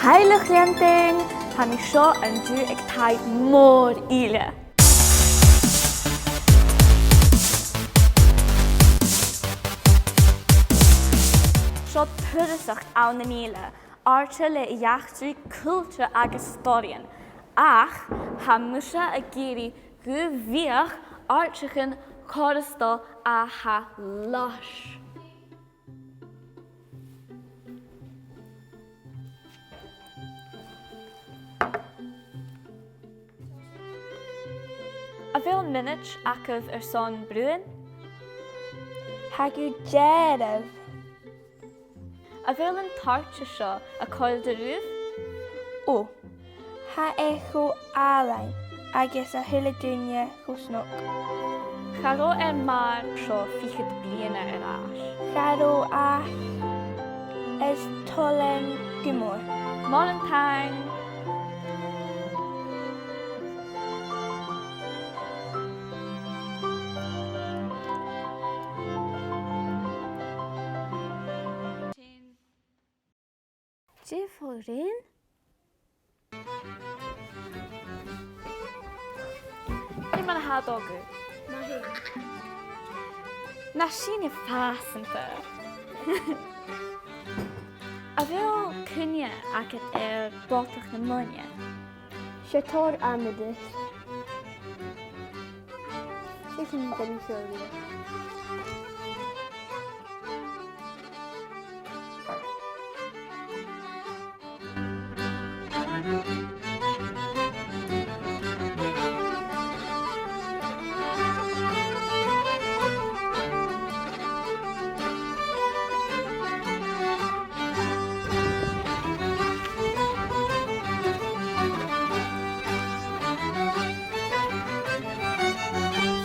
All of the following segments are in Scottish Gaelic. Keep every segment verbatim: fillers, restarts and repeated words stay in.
Haidh, a chlann, tha mi seo an-diugh aig taigh mòr Ìle. Seo turasachd ann an Ìle, àite le eachdraidh, cultar agus stòiridhean, ach tha mise ag iarraidh gum biodh àiteachan cofhurtail a tha lush. A bheil mionaid agaibh airson bruadhinn? Tha gu dearbh. A bheil an t-àite seo a' còrdadh ribh? Ò, tha e cho àlainn agus a h-uile duine cho snog. Cha robh e mar seo fichead bliadhna air ais. Cha robh, ach is toil leam gu mòr. Mòran taing. Dè fon ghrèin? Ciamar a tha thu? Math fhèin. Nach sinne fasanta. A bheil cuimhne agad air Bodach na Muine? 'S e tòrr amadas. 'S e sin an dòigh seo.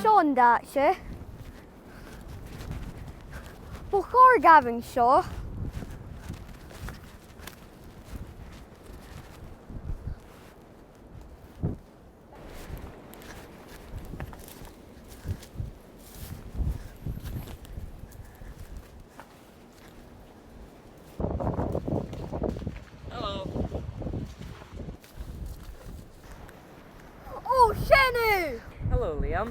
Seo an dath-sa. Bu chòir gabhail seo. Hello. Ò, Seonaidh! Hello, Liam.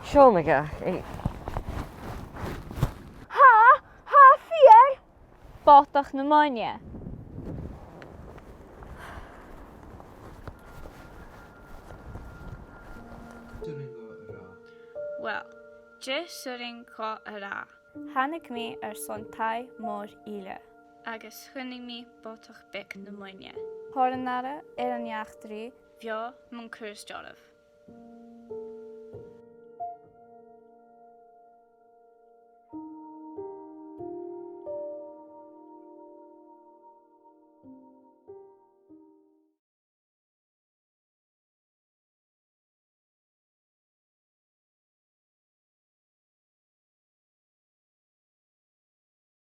Seo mo dhath-sa. Tha, tha fìor. Bodach na Muine. Uill, dè 's urrainn dhomh a ràdh? Thàinig mi airson taigh mòr Ìle. Agus chunnaic mi Bodach Beag na Muine. Thoir an aire air an eachdraidh. Bheò mun cuairt oirbh.